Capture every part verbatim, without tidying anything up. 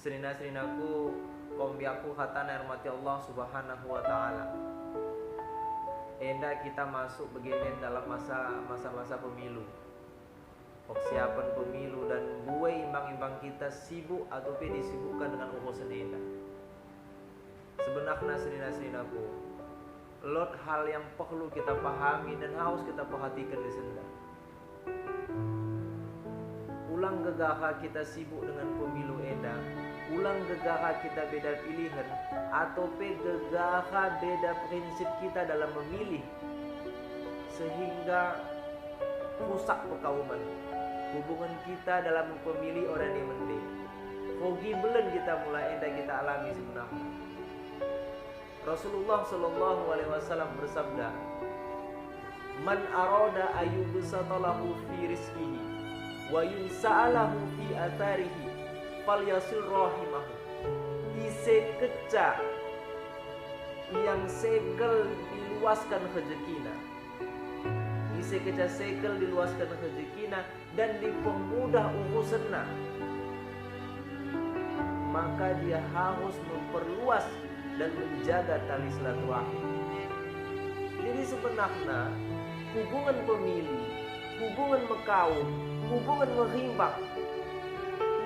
Senina-seninaku, kaum biakku kata na rahmati Allah Subhanahu wa Ta'ala. Enda kita masuk begenen dalam masa, masa-masa pemilu. Persiapan pemilu dan buai imbang-imbang kita sibuk atau pe disibukkan dengan urusan enda. Sebenarnya senina-seninaku, lot hal yang perlu kita pahami dan harus kita perhatikan di senda. Ulang gegara kita sibuk dengan pemilu enda, ulang gegara kita beda pilihan, atau pe gegara beda prinsip kita dalam memilih, sehingga rusak pekauman. Hubungan kita dalam pemilih orang yang mende. Hogi belen kita mula enda kita alami sebenarnya. Rasulullah sallallahu alaihi wasallam bersabda, "Man arada ayyubsata lahu fi rizqihi wa yunsa'a lahu fi atharihi falyasil rahimahu." Ise keca yang segel diluaskan rezekina. Ise keca segel diluaskan rezekina dan dipermudah urusanna, maka dia harus memperluas dan menjaga tali silaturahim. Jadi sebenarnya hubungan pemilih, hubungan mekaum, hubungan merimbang,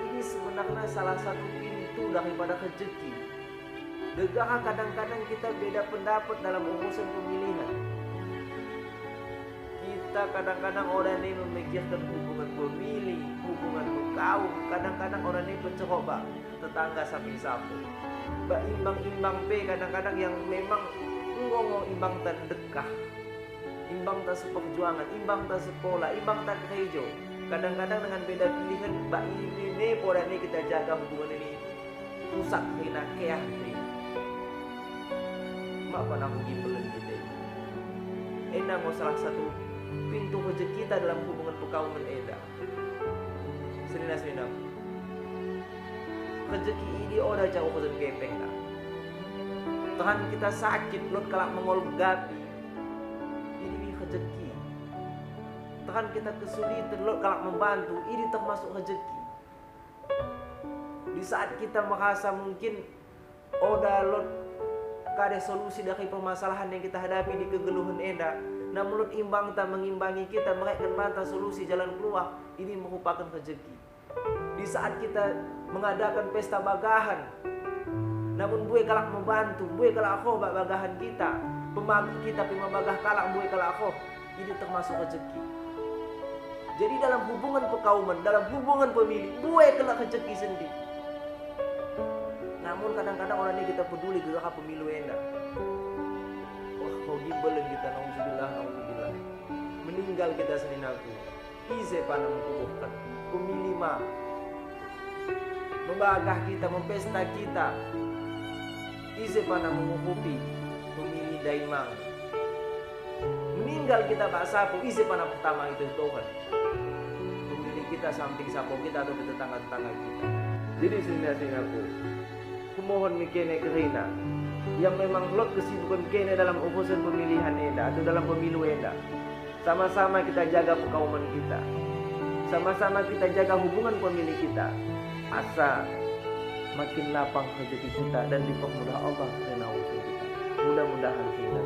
ini sebenarnya salah satu pintu daripada rezeki. Gegara kadang-kadang kita beda pendapat dalam urusan pemilihan. Kita kadang-kadang orang ini memikirkan hubungan pemilih, hubungan mekaum, kadang-kadang orang ini pecerobak tetangga samping sapu. Ba imbang-imbang pe kadang-kadang yang memang ngongong imbang tan dekah. Imbang ta seperjuangan, imbang ta sekolah, imbang ta kerejo. Kadang-kadang dengan beda pilihan, ba ini ne pola ne kita jaga hubungan ini rusak, hina keah ini. Mak pernah aku gimbelen kita ini. Enda mau salah satu pintu rezeki kita dalam hubungan pekauman enda. Senina-senina. Rezeki ini oda jauh ko kepeng na. Tuhan kita sakit, lot kalak mengol gapi. Ini rezeki. Tuhan kita kesulitan, lot kalak membantu. Ini termasuk rezeki. Di saat kita merasa mungkin oda lot kada solusi dari permasalahan yang kita hadapi di kegeluhan enda, namun lot imbang ta mengimbangi kita, mereka banta solusi jalan keluar, ini merupakan rezeki. Di saat kita mengadakan pesta bagahan, namun buai kalak membantu, buai kalak ho bak bagahan kita, pemagah kita pe membagah kalak buai kalak ho, ini termasuk rezeki. Jadi dalam hubungan pekauman, dalam hubungan pemilih, buai kalak rezeki sendi. Namun kadang-kadang orang ini kita peduli gegara pemilu enda. Wah, hogi belen kita, nauzubillah, nauzubillah. Meninggal kita seninaku. Ise pernah mengkukuhkan pemilih ma. Membagah kita, mempesta kita. Ise pernah mengukupi pemilih daimang. Meninggal kita bak sapu, ise pernah pertama itu Tuhan. Pemilih kita samping sapu kita atau tetangga-tetangga kita. Jadi senina-seninaku, kumohon mi kene kerina yang memang lot kesibukan kene dalam urusan pemilihan enda atau dalam pemilu enda. Sama-sama kita jaga pekauman kita. Sama-sama kita jaga hubungan pemilih kita. Asa makin lapang rezeki kita dan dipermudah Allah rena urusan kita. Mudah-mudahan kita.